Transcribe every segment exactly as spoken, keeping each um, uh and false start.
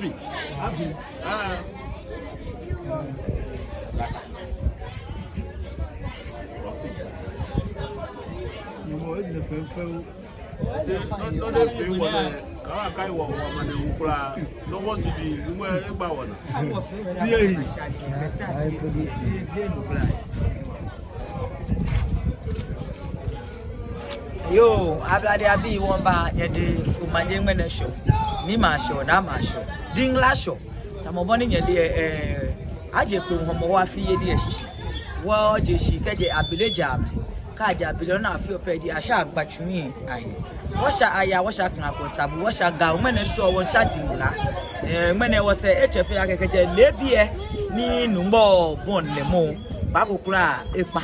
Se nɔ, nɔ ni fee wɔ nɛɛ, kaakai wɔ, wɔmaŋ nɛɛ hu kwraa, nɔ mɔ si bi, nɔ mɔ egba wɔnaa. Yoo, Ablade abii, wɔmiiba nyɛ dɛŋ, omanye ŋmɛnɛ Shɔ, niimɛi a-Shɔ, naamɛi a-Shɔ, Diŋla Shɔ. Tamɔ bɔ ni nyɛle lɛ, eh, aje kpo Hɔmɔwɔ afi yeli lɛ shishi. Wɔje shishi kɛjɛ abele jara mli. Kɛ aje abele, nɔ ni afeɔ pɛ ji ashãa gbatsu lɛ ahe. Wɔsha aya, wɔsha klako sabu, wɔsha Ga, ŋmɛnɛ Shɔ, wɔsha Diŋla. Eh, ŋmɛnɛ wɔsɛɛ etsɛ fɛɛ akɛ kɛjɛ leebi lɛ ni Nuŋtsɔ bɔi lɛ mɔ, kpaako kwraa ekpa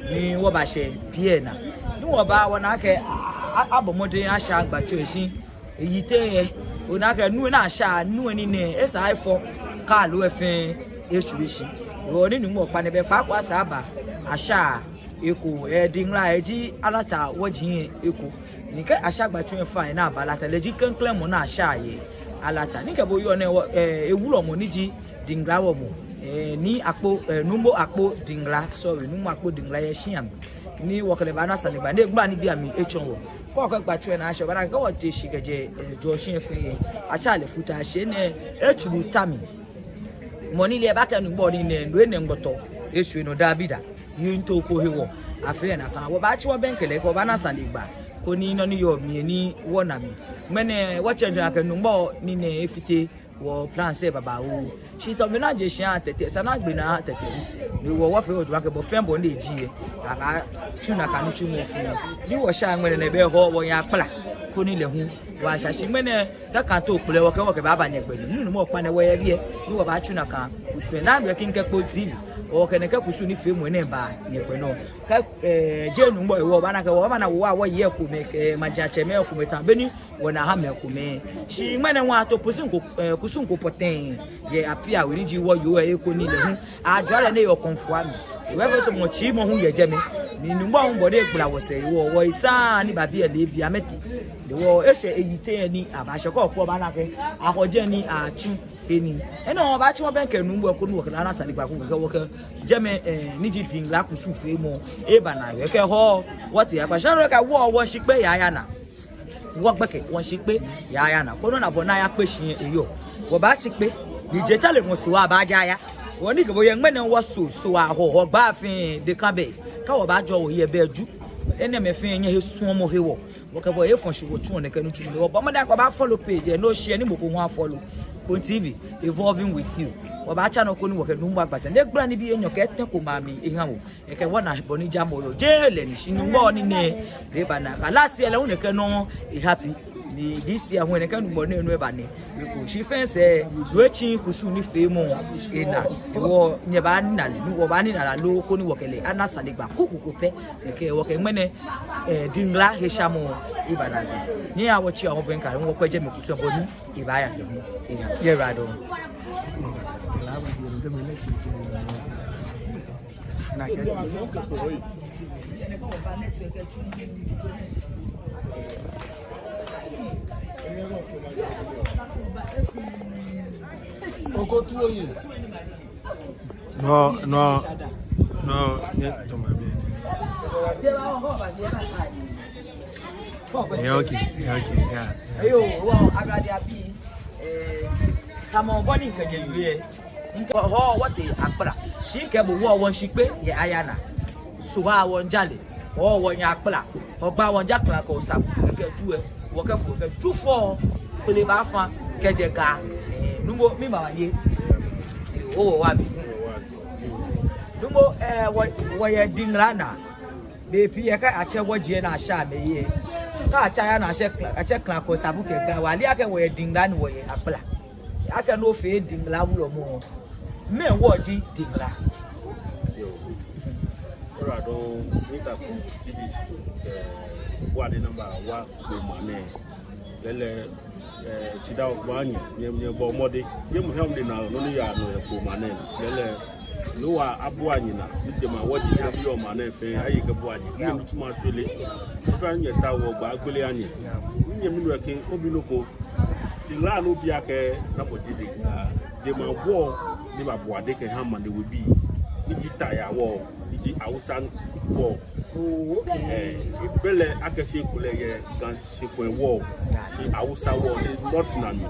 ni wɔbashɛ biɛ naa. Ni wɔba wɔna akɛ a, a, abɔ mɔdɛŋ ashã gbatsu lɛ shi eyiteŋ lɛ, ona akɛ nu lɛ ni ashã, nu lɛ ni nɛɛ, esa efɔ, kalo lɛ fɛɛ eshwie shi. Hewɔ ni Nuŋtsɔ kpa nɛɛ, belɛ kpaako esa aba ashã eko, eh, Diŋla, eji Alata wɔji lɛ eko. Ni kɛ ashã gbatsu lɛ fɛɛ ni aba Alata, lɛ ji klɛŋklɛŋ mɔ ni ashã yɛ Alata. Ni kɛ bo yɔɔ nɛɛ, wɔ, eh, ewulɔmɔ ni ji Diŋla wulɔmɔ, eh, Nii Akpo, eh, Nuŋtsɔ Akpo Diŋla, sorry, Nuŋtsɔ Akpo Diŋla yɛ shia mli. Ni wɔkɛ lɛ baana sanegbaa, ni egbla nibii amli etsɔɔ wɔ. Kɛ wɔkɛ gbatsu lɛ naa ashɛ, obaana akɛ kɛ wɔje shishi kɛjɛ, eh, Jɔɔ shia fɛɛ lɛ, ashã lɛ futaa shi, enɛ etsuɔ ta mli. Mɔ ni le lɛ baakɛɛ Nuŋtsɔ ni nɛɛ, no enɛ ŋgbɔtɔ eshwie nɔ, dabida. Yiŋtoo ko hewɔ afee lɛ nakai. Wɔbaatsi wɔbɛŋkɛ lɛ koni wɔbaana sanegbaa, koni nɔ ni yɔɔ mli lɛ ni wɔna mli. Ŋmɛnɛ wɔtsɛ jɔ akɛ Nuŋtsɔ ni nɛɛ efite wɔ plans lɛ babaoo. Shi tamɔ bɔ ni aje shia tete, esa ni agbe naa tete. Ni wɔ wɔfee wɔjwɛŋmɔ akɛ bɔ fɛɛ bɔ ni eji lɛ, abaatsu nakai nitsumɔ fɛɛ. Ni wɔsha ŋmɛnɛ nɛɛ, belɛ hɔ wɔya kpla, koni lɛ hu wɔyasha. Shi ŋmɛnɛ, kɛ akɛ too kpele, wɔkɛ, wɔkɛbaaba nyɛgbɛ nɔ. Ni Nuŋtsɔ kpa nɛɛ wɔyɛ biɛ, ni wɔbaatsu nakai kusum lɛ. Naa nɔ lɛ kɛ mikɛ kpo T V, wɔkɛ nɛkɛ kusum nifeemɔ nɛɛ baa nyɛgbɛ nɔ. Kɛ, eh, jeee Nuŋtsɔ hewɔ, obaana akɛ wɔbaana wɔ, wɔ, wɔyi ekomɛi, kɛ majiatsɛmɛi ekomɛi tamɔ bɔ ni wɔna ha mɛi komɛi. Shi ŋmɛnɛ wɔto kusum ko, eh, kusum ko pɔtɛɛ yɛ Apiawe ni ji wɔyoo lɛ eko ni lɛ hu ajɔɔ lɛ ni eyɔɔ kɔmfo amli. Ewɛ fɛɛ tamɔ tsi mɔ hu yɛ jɛmɛ. Ni Nuŋtsɔ hu bɔ ni egbla wɔsɛɛ hewɔ, wɔyi saŋŋ ni ba biɛ leebi amɛtee. Hewɔ eshɛ eyiteŋ ni abashɛ, kɛ okɔ obaana akɛ ahɔ jɛi ni atsu he nii. Enɛ hewɔ wɔbaatsi wɔbɛŋkɛ Nuŋtsɔ koni wɔkɛ lɛ ana sanegbaa ko kɛkɛ wɔkɛ jɛmɛ, eh, ni ji Diŋla kusumfeemɔ eba naa. Kɛ hɔ wɔtee akpa shia nɔ kɛ wɔ, wɔshi kpe yaya naa. Wɔgbɛkɛ, wɔshi kpe yaya naa. Koni wɔna bɔ ni ayakpe shi eyɔɔ. Wɔbaashi kpe, ni jetsɛremɔ Soo abaajɛ aya. Hewɔ ni kɛ bo yɛ ŋmɛnɛ wɔsɔɔ, Soo ahɔ, Hɔgbaa fɛɛ, deka bɛ. Kɛ wɔbaajɔɔ wɔyi lɛ, bɛ ju. Enɛɛmɛi fɛɛ nyɛhe suɔmɔ hewɔ, wɔkɛ bo efɔŋ shi wɔtsuɔ nɛkɛ nitsumɔ nɛɛ. Wɔbɔ mɔdɛŋ akɛ obaa follow page lɛ, ni oshare ni mɔ ko hu a follow. Kpone T V, evolving with you. Wɔbaatsa nɔ koni wɔkɛ Nuŋtsɔ agba sane. Ni egbla nibii enyɔ kɛ etɛ komɛi amli eha wɔ. Ekɛ wɔna bɔ ni jamɔ yɔɔ. Jeee lɛ ni shi Nuŋtsɔ ni nɛɛ, lɛ eba naa. Kɛ last year lɛ hu nɛkɛ nɔŋŋ e happen. Ni this year hu nɛkɛ Nuŋtsɔ nɛɛ nɔ eba nɛ. Eko shi fɛɛ sɛɛ, no etsi kusum nifeemɔ ena. Hewɔ nyɛbaana lɛ, ni wɔbaana lɛ lolo koni wɔkɛ lɛ ana sanegbaa kuku ko pɛ. Ekɛ wɔkɛ ŋmɛnɛ, eh, Diŋla heshamɔ eba naa. Ni ya wɔtsi wɔbɛŋkɛ lɛ, wɔkwɛ jɛmɛ kusum bɔ ni ebaaya lɛ hu ena. Yɛ rado. Nɔ, nɔ, nɔ, nyɛtɔmɔ biɛ nɛ. Yeah, okay, yeah, okay, yeah, yeah. Eyo, wɔ Ablade abii, eh, tamɔ bɔ ni mikɛɛ nyɛ yɛ. Mikɛɛ hɔ wɔtee akpla. Shi mikɛɛ bo wɔ wɔshi kpe yɛ aya naa. Soo wɔŋjalɛ. Hɔ wɔya kpla. Hɔgbaa wɔja kla ko sabu. Kɛ ju lɛ, wɔkɛ fɔ, kɛ ju fɔ. Kpele baafã kɛjɛ Ga. Eh, Nuŋtsɔ, miiba wɔye. Eh, o wɔ wa mi. Nuŋtsɔ, eh, wɔ, wɔyɛ Diŋla naa. Bei pii lɛ kɛ atsɛ wɔji lɛ ni ashã amɛyi lɛ, kɛ atsɛ aya ni ashɛ kla, atsɛ kla ko sabu kɛ Ga, wɔleee akɛ wɔyɛ Diŋla ni wɔyɛ akpla. Akɛ nɔ fɛɛ Diŋla wulɔmɔ. Mɛɛ wɔji Diŋla. Yoo. Ora do ni ta ko T V, eh, wɔ de number wa ko ma nɛ. Lɛlɛ, eh, shidaa wɔkɛbɔɔ nyɛ, nyɛ, nyɛbɔ mɔdɛŋ. Nyɛmɔ hiɛ mli naa, nɔ ni yaa nɔ yɛ Kpone nɛɛ. Lɛlɛ, Yehowa abua nyɛnaa, ni jɛmɛ wɔji fɛɛ ni yɔɔ maŋ nɛɛ fɛɛ, aye kɛbua nyɛ. Nyɛnitsumɔ ashwie lɛ. Fɛɛ nyɛtaoɔ Hɔgbaa agbele aha nyɛ. Nyɛmi nɔ kɛ, obi nɔ ko. Deŋla nɔ bi akɛ, namɔ ji Deŋla? Jemawɔŋ ni baabɔ ade kɛha maŋ nɛɛ webii. Ni ji Taya wɔŋ, ni ji Hausa wɔŋ. Oh, okay. Ɛɛ, ebɛ lɛ akɛ shi ekolɛ yɛ Ga shikpɔŋ wɔŋ, shi Hausa wɔŋ ni North na mli.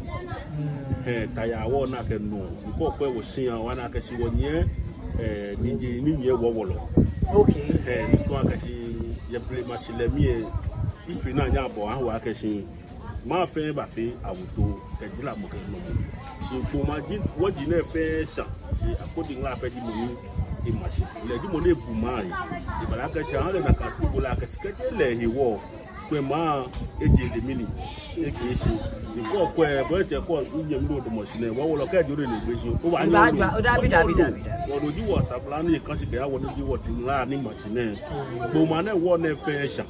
Ɛɛ, Taya wɔŋ naa kɛ nɔ. Ni kɛ okwɛ wɔshia, obaana akɛ shi wɔnyiɛ, ɛɛ, ni ji, ni nyiɛ wɔ wolo. Okay. Ɛɛ, ni tsɔɔ akɛ shi yɛ blema shihilɛ mli lɛ, history naa nyɛbɔ, awo akɛ shi maŋ fɛɛ bafee awutoo kɛ jaramɔ kɛ nɔmɔ. Shi gbɔmɔ ji, wɔji nɛɛ fɛɛ shã. Shi Akɔdi Deŋla pɛ ji mɔ ni ema shi. Lɛ ji mɔ ni ebu maŋ lɛ. Ebala akɛ shi ahã lɛ nakai signboard lɛ akɛ shi kɛjɛ lɛ hewɔ, kwɛ maŋ eje lɛ mli ni ekɛ shi. Ni kɛ okwɛ, bɔ ni etsɛ kɔ, nyɛmi nɔ damɔ shi nɛɛ, wɔ wolo kɛ jɔɔ lɛ ni egbe shi. Obaanyɛ ojɔ, o, dabi, dabi, dabi, dabi. Wɔ nɔ ji wɔ sabla ni kã shi kɛha wɔ ni ji wɔ Deŋla ni ma shi nɛɛ. Gbɔmɔ nɛɛ wɔŋ nɛɛ fɛɛ shã.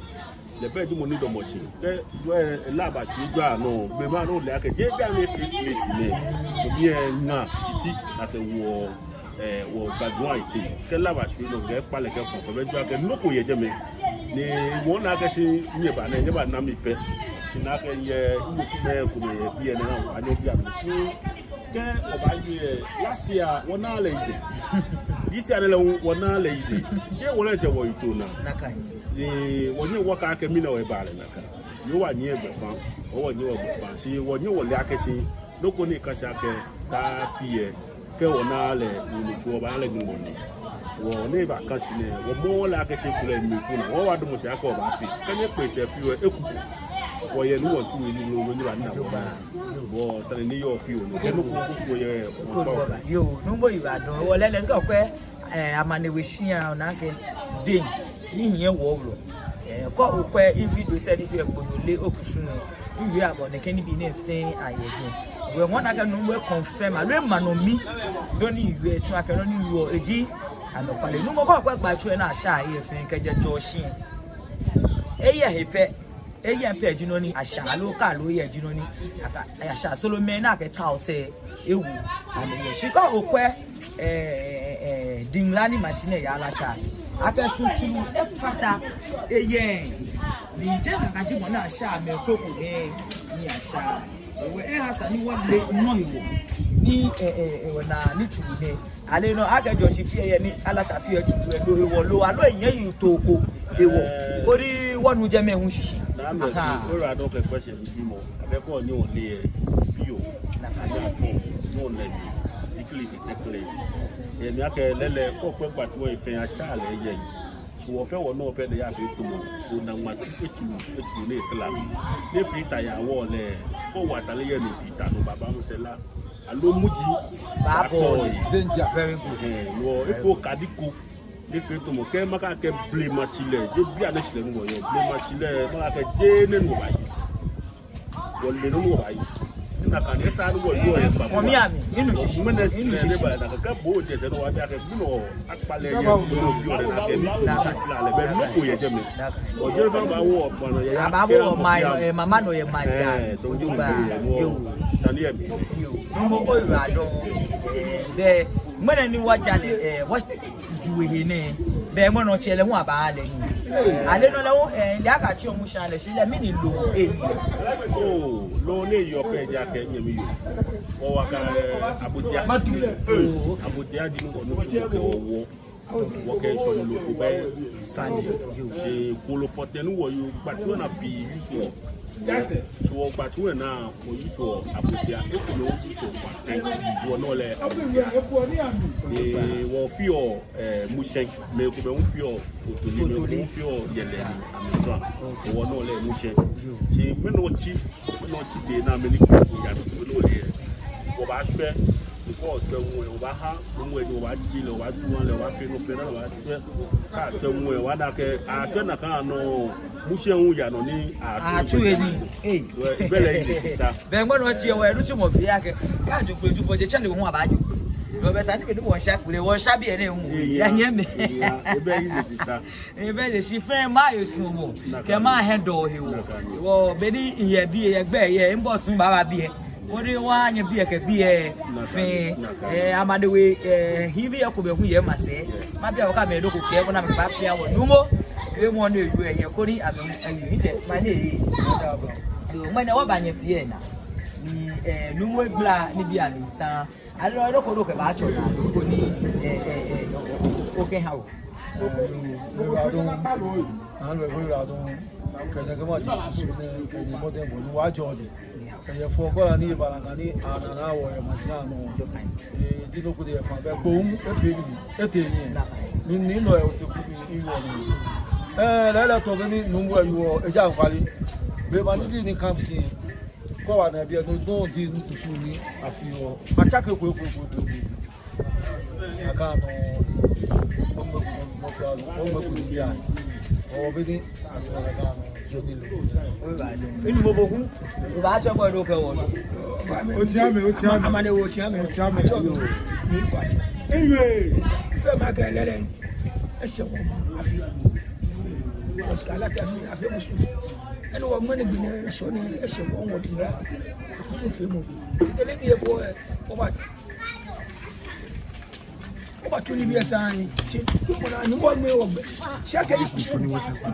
Lɛ pɛ ji mɔ ni damɔ shi. Kɛ, wɛ, lɛ aba shi jɔɔ nɔ. Be ma nɔ lɛ akɛ, je bi amɛ fee slate nɛɛ. Obi ɛ na titi akɛ wɔ, ɛɛ, wɔ gbajua ite. Kɛ lɛ aba shi nɔ, kɛ kpalɛ kɛ fɔfɔ, bɛ jɔɔ akɛ nɔ ko yɛ jɛmɛ. Ni wɔna akɛ shi nyɛba nɛɛ, nyɛbana mi pɛ. Shi nakai yɛ, ŋmɛnɛ kome yɛ biɛ nɛɛ, anyɛ bi amɛ shi. Kɛ obaawie lɛ, last year wɔna lɛ easy. This year lɛ wɔna lɛ easy. Jeee wɔlɛ jɛ wɔyitoo naa. Nakai. Ni wɔnyɛ wɔkɛɛ akɛ mɛni hewɔ eba lɛ nakai. Ni wɔnyɛ wɔgbɛfaŋ. Wɔnyɛ wɔgbɛfaŋ. Shi wɔnyɛ wɔle akɛ shi nɔ ko ni kã shi akɛ daa afi lɛ, kɛ wɔna lɛ, ni wɔtsu wɔbaana lɛ ni wɔna. Wɔ ni eba kã shi nɛɛ, wɔmɔ lɛ akɛ shi kulɛ mli fu naa. Wɔwa damɔ shi akɛ wɔbafee. Shi kɛ nyɛkpe shi fioo lɛ, eku. Wɔyɛ ni wɔtsu wɔ ni wɔnyɛ wɔna wɔ. Wɔ sane ni yɔɔ fioo nɔ. Kɛ nɔ ko ko yɛ, ko ko ba. Yoo, Nuumo, oyiwaladɔŋŋ. Wɔle lɛ, ni kɛ okwɛ, ɛɛ, Amanewe shia, ona akɛ dɛŋ ni hiɛ wɔ wolo. Ɛɛ, kɛ okwɛ video sɛɛ ni fee gbonyo lɛ okusum lɛ. Miwie abɔ nɛkɛ nibii nɛɛ fɛɛ ayɛ jɛi. Wɔ ŋɔɔ nakai Nuumo e-confirm, aloo ema nɔ mi. Nɔ ni miwie tsɔɔ akɛ nɔ ni miwie lɛ eji anɔkwale. Nuumo, kɛ okwɛ gbatsu lɛ naa, asha lɛ fɛɛ kɛjɛ jɔɔ shi. Eyɛ he pɛ. Eyɛ pɛ ji nɔ ni asha, aloo kɛ aloo eyɛ ji nɔ ni aka, asha solo mɛi naa kɛ tao sɛɛ ewu. Amɛ yɛ shi kɛ okwɛ, ɛɛ, ɛɛ, ɛɛ, Deŋla ni ma shi nɛɛ yɛ Alata. Akɛ suntsuru efata eyɛ. Ni jeee nakai ji mɔ ni asha, mɛi krokomɛi ni asha. Wɔ, ehã sa ni wɔle nɔ hewɔ. Ni, ɛɛ, ɛɛ, ɛɛ, wɔna nitsumɔ nɛɛ. Ale nɔ akɛ jɔɔ shi fioo yɛ ni Alata fioo tsu lɛ loo hewɔ loo, aloo enyɛ yitoo ko hewɔ. Koni wɔnu jɛmɛ hu shishi. Naa mɛ, aha, oyiwaladɔŋŋ kɛ question bibiimɔ. Abɛ kɛ onyɛ ole yɛ biɛ. Nakai. Anyɛ atsɔɔ, ni ole mi. Ikili ki tɛkle. Yɛ mli akɛ lɛlɛ, kɛ okwɛ gbatsu lɛ fɛɛ asha lɛ yɛ. Shi wɔ pɛ wɔnɔ pɛ ni yafee tamɔ, ona ŋmaa tsu, etsu, etsu ni etla. Ni fee Taya wɔŋ lɛ, kɛ owo atade yɛ ni fee ta nɔ, baba mu sɛɛ la. Aloo muji. Baabɔ. Baabɔ. Danger. Very good. Ɛɛ, wɔ, efee okadi ko. Ni fee tamɔ, kɛ makɛɛ akɛ blema shihilɛ, jeee bianɛ shihilɛ ni wɔyɔɔ. Blema shihilɛ, makɛɛ akɛ jeee nɛɛ ni wɔbaayi. Wɔle nɔ ni wɔbaayi. Ni nakai ni esa ni wɔyɔɔ yɛ kpa. Mɔ mi ami, minu shishi. Mɛni, minu shishi. Ni ba nakai, kɛ bo jɛ sɛɛ nɔ wɔbi akɛ, mɛni hewɔ akpalɛ yɛ, mɛni hewɔ biɔ lɛ nakai, ni tsu ni fila lɛ, bɛ nɔ ko yɛ jɛmɛ. Nakai. Ojɛ fɛɛ baawo, bɔ ni yɛ, abaawo, yɛ, mama nɔ yɛ maŋ ja. Ɛɛ, to, ojogbaŋŋ. Yoo. Sane yɛ mli. Yoo. Nuumo, oyiwaladɔŋŋ. Ɛɛ, bɛ, mɛni ni wɔja lɛ, ɛɛ, wɔ ju he nɛɛ, bɛ mɔ nɔ tsɛ lɛ hu abaa lɛ nii. Ale nɔ lɛ hu, ɛɛ, lɛ akɛ tsi omu sha lɛ, shi lɛ mɛni loo, ɛɛ. Oo, loo ni eyɔɔ pɛ ji akɛ nyɛmi yoo. Wɔwa kɛ, ɛɛ, abotia. Oo, okay. Abotia ji nɔ ko ni wɔtsuɔ kɛ wɔ. Wɔkɛ shɔŋŋ loo ko bɛ sane. Shi kolo pɔtɛɛ ni wɔyɔɔ gbatsu lɛ naa pii use wɔ. Shi wɔ gbatsu lɛ naa wɔ use wɔ abotia. Ekomɛi use wɔ kpakpɛ. Shi wɔnɔ lɛ abotia. Ɛɛ, wɔfeɔ, ɛɛ, mushɛŋ. Mɛi komɛi hu feɔ fotoli, mɛi komɛi hu feɔ yɛlɛ ni amɛshwã. Wɔnɔ lɛ mushɛŋ. Shi mɛni otsi, mɛni otsi be naa mɛni ko ya mɛni ole yɛ. Wɔbaashwɛ. Because kɛ ŋwɛi wɔbaaha, ŋwɛi ni wɔbaaji lɛ, wɔbaaju lɛ, wɔbaafee nɔ fɛɛ nɔ, wɔbaashwɛ. Kɛ ŋwɛi wɔna akɛ ashwɛ nakai nɔ, mushɛŋ hu yaa nɔ ni atsu he nii. Ee. Bɛ lɛ easy, sister. Bɛ ŋmɛnɛ otsi wɔ, enu tsi mɔ bi akɛ, kɛ ajo kpɛ ju fɔ je tsɛ ni wɔ hu abaajo. Nɔ bɛ sa ni bɛ ni wɔsha kule, wɔsha biɛ nɛɛ hu. Ee, ya nyɛmi. Ee, bɛ easy, sister. Ebɛ lɛ shi fɛɛ maye suɔmɔ kɛ mahe dɔɔ hewɔ. Wɔ beni yɛ biɛ yɛ gbɛ yɛ mbɔ sun baba biɛ. Koni wɔnyɛ biɛ kɛ biɛ fɛɛ. Ɛɛ, Amanewe, ɛɛ, hibii ko bɛ hu yɛ masɛɛ. Mabi wɔ kɛ amɛ nɔ ko kɛ bɔ ni amɛbaabi wɔ nuumo. Kɛ mɔ ni yɔɔ yɛ koni amɛ, ɛɛ, mitsɛ, mane. Yoo, mane wɔbaanyɛ biɛ naa. Ni, eh, nuumo egbala nibii amli saŋŋ. Aloo nɔ ko nɔ ko kɛbaatsɔ naa, nɔ ko ni, eh, eh, eh, o, o, o, okɛha wɔ. Eh, yoo, yoo, yoo, aloo, yoo, yoo, kɛjɛ kɛ maji, kɛjɛ mɔdɛŋbɔɔ ni wɔjɔɔ jɛi. Kɛjɛ fɔkɔ lɛ ni eba lɛ kɛ ni ana naa wɔ yɛ maji anɔ. Eh, ji nɔ ko ni efa bɛ kpoo, efee nii, etee nii. Ni, ni nɔ yɛ osɛɛ ko ni, ni wɔ ni. Eh, lɛɛlɛŋ tɔ kɛ ni nuumo yɔɔ, eja ŋkwale. Be ba ni di ni kam si. Kɔ wa na biɛ nɔ, nɔ ji nɔ kusum ni afeɔ. Atsake ko, ko, ko, ko, ko. Aka nɔ, ɔmɛ ko, nɔ fia nɔ, ɔmɛ ko ni biɛ. Ɔ, be ni, aka nɔ, jo ni lɛ. Minu mɔ ko ku, obaatsɛ ko do kɛ wɔ. Otsi amɛ, otsi amɛ. Amane wo otsi amɛ. Otsi amɛ. Ni kwa. Ewie. Fɛɛ makɛɛ lɛɛlɛŋ. Eshɛ wɔ ma, afi. Ɔsikala kɛ afi, afi kusum. Enɛ wɔ mɛni gbinɛ, eshɛ ni, eshɛ wɔ wɔ di la. Kusum feemɔ. Tɛlɛ ni ebo, eh, oba. Oba tsu nibii asaŋ. Shi, ko na, ni mɔ mɛi wɔ gbɛ. Shi akɛ yi kusum.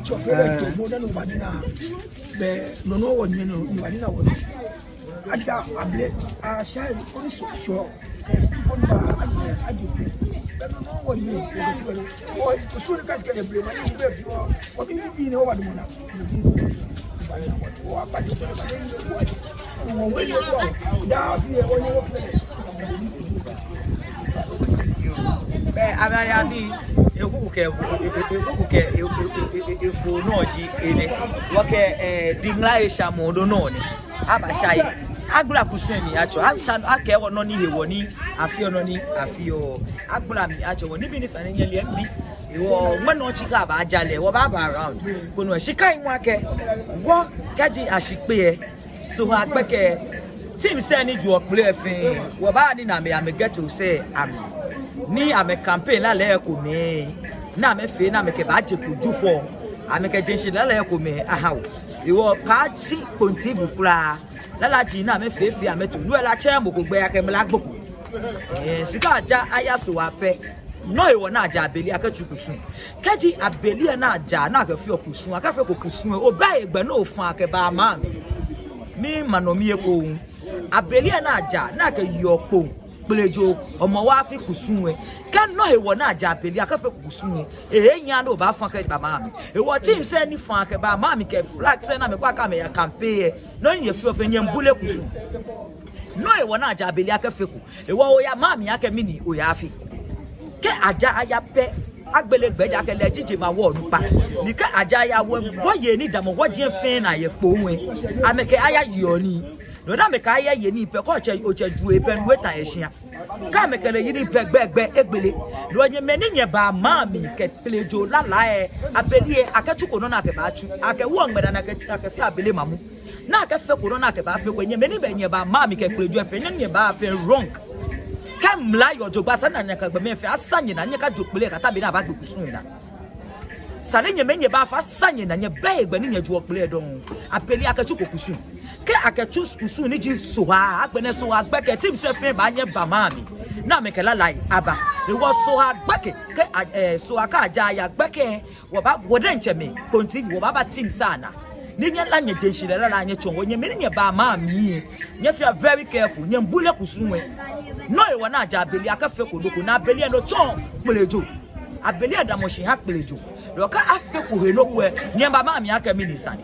Tsɔ fɛɛ lɛ to, mɔ dani oba ni na. Be, nɔ nɔ wɔ ni nɔ, ni oba ni na wɔ. Aja abele, ashai, koni so, so. Koni ba, aje, aje. Be nɔ nɔ wɔ ni, ko so, ko so ni kasi kɛ abele, ma ni be fi wɔ. Ko bi bi ni wɔ ba di mɔ na. Be, amɛ, amɛ, amɛ, ekuku kɛ, e, e, ekuku kɛ, e, e, efɔŋ nɔ ji enɛ. Wɔkɛ, eh, diŋla esha mɔ do nɔ ni. Abasha yi. Agbala kusum mli atsɔ. Asha, akɛ wɔ nɔ ni hewɔ ni afeɔ nɔ ni afeɔ. Agbala mli atsɔ wɔ. Nibii ni sa ni nyɛle mli. Ewɔ, mɛni otsi kɛbaaja lɛ. Wɔbaaba around. Koni oshi kɛ imɔ akɛ. Wɔ, kɛji ashi kpee. Sohaa gbɛkɛ. Team sɛɛ ni joɔ kpele fɛɛ. Wɔbaa ni na amɛ, amɛ ghetto sɛɛ amɛ. Ni amɛ campaign lalai komɛi. Ni amɛfee ni amɛkɛbaaje kpo Jufɔ. Amɛkɛje shishi lalai komɛi aha wɔ. Ewɔ kaashi Kpone T V kwraa. Lala ji ni amɛfee fɛɛ amɛto. Nuu ela tsɛ mɔ ko gbɛ ya kɛ mla gboko. Eh, shi kɛ aja aya Sohaa pɛ. Nɔ hewɔ ni aja abele akɛtsu kusum. Kɛji abele ni aja ni akɛfeɔ kusum, akɛfeko kusum, obɛ hegbɛ ni ofã kɛba maŋ mli. Mima nɔ mli ekoŋŋ. Abele ni aja ni akɛyeɔ Kpone, Kpelejo, Hɔmɔwɔ afi kusum. Kɛ nɔ hewɔ ni aja abele akɛfeko kusum, ehe nyɛɛɛ ni obaafã kɛba maŋ mli. Ewɔ team sɛɛ ni fã kɛba maŋ mli kɛ flag sɛɛ ni amɛkɔ akɛ amɛya campaign. Nɔ ni nyɛfeɔ fɛɛ nyɛbule kusum. Nɔ hewɔ ni aja abele akɛfeko. Ewɔ oya maŋ mli akɛ mɛni oyaafee. Kɛ aja aya pɛ, agbele gbɛ ejaakɛ lɛ ji jemawɔŋ onukpa. Ni kɛ aja aya wɔ, wɔyei ni damɔ wɔji fɛɛ naa yɛ Kpone. Amɛkɛ aya yeɔ nii. No ni amɛkɛ aya ye nii pɛ, kɛ otsɛ, otsɛ ju epɛ nu eta yɛ shia. Kɛ amɛkɛ lɛ ye nii pɛ gbɛgbɛ egbele. No nyɛ mɛi ni nyɛba maŋ mli kɛ Kpelejo lalai, abele akɛtsuko nɔ ni akɛbaatsu. Akɛwo ŋmɛ dani akɛ, akɛfee abele mamu. Ni akɛfeko nɔ ni akɛbaafeko, nyɛ mɛi ni bɛ nyɛba maŋ mli kɛ Kpelejo fɛɛ, nyɛ nyɛbaafee wrong. Kɛ mla yɔɔ jogbaŋŋ esa ni nyɛkɛ gbɔmɛi fɛɛ asa nyɛnaa, nyɛkajo kpele kɛta be ni abaagbe kusum lɛ naa. Esa ni nyɛ mɛi nyɛbaafee asa nyɛnaa, nyɛbɛ hegbɛ ni nyɛjoɔ kpele dɔŋŋ. Abele akɛtsuko kusum. Kɛ akɛtsu kusum ni ji Sohaa, agbɛnɛ Sohaa gbɛkɛ, team sɛɛ fɛɛ baanyɛ aba maŋ mli. Ni amɛkɛ lalai aba. Ewɔ Sohaa gbɛkɛ, kɛ a, eh, Sohaa kɛ aja aya gbɛkɛ. Wɔbaa, wɔ diɛŋtsɛmɛi, Kpone T V, wɔbaaba team sɛɛ naa. Ni nyɛla nyɛje shishi lɛ lalai nyɛtsɔɔ wɔ, nyɛ mɛi ni nyɛba maŋ mli. Nyɛfea very careful, nyɛbule kusum lɛ. Nɔ hewɔ ni aja abele akɛfeko nɔ ko ni abele lɛ nɔ tsɔɔ Kpelejo. Abele lɛ damɔ shi eha Kpelejo. Lɔ kɛ afeko he nɔ ko lɛ, nyɛba maŋ mli akɛ mɛni sane.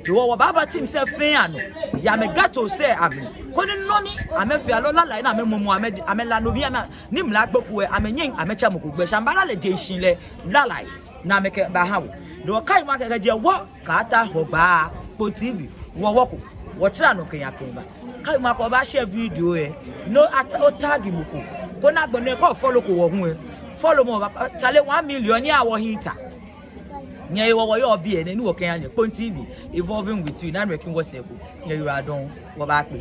Ewɔ wɔbaaba team sɛɛ fɛɛ anɔ. Yɛ amɛ ghetto sɛɛ amli. Koni nɔ ni amɛfee aloo lalai ni amɛmɔmɔ amɛ, amɛla no bi amɛ, ni mla gboko lɛ, amɛnyɛŋ amɛtsɛ mɔ ko gbɛ. Shi amɛbaala lɛ je shishi lɛ lalai. Ni amɛkɛbaha wɔ. Ni wɔkai mɔ akɛ kɛjɛ wɔ kɛta Hɔgbaa, Kpone T V, wɔ wɔko, wɔtara nɔ kɛya kɛba. Kai mɔ akɛ oba share video lɛ. No at-, o tag mɔ ko. Koni agbɛnɛ kɛ o follow ko wɔ hu lɛ. Follow mɔ ba, chale one million ni awɔ hita. Nyɛ hewɔ wɔyɔɔ biɛ nɛɛ ni wɔkɛya nyɛ Kpone T V, evolving with you, na nɔ eki wɔsɛɛ ko. Nyɛyiwaladɔŋŋ, wɔbaakpe.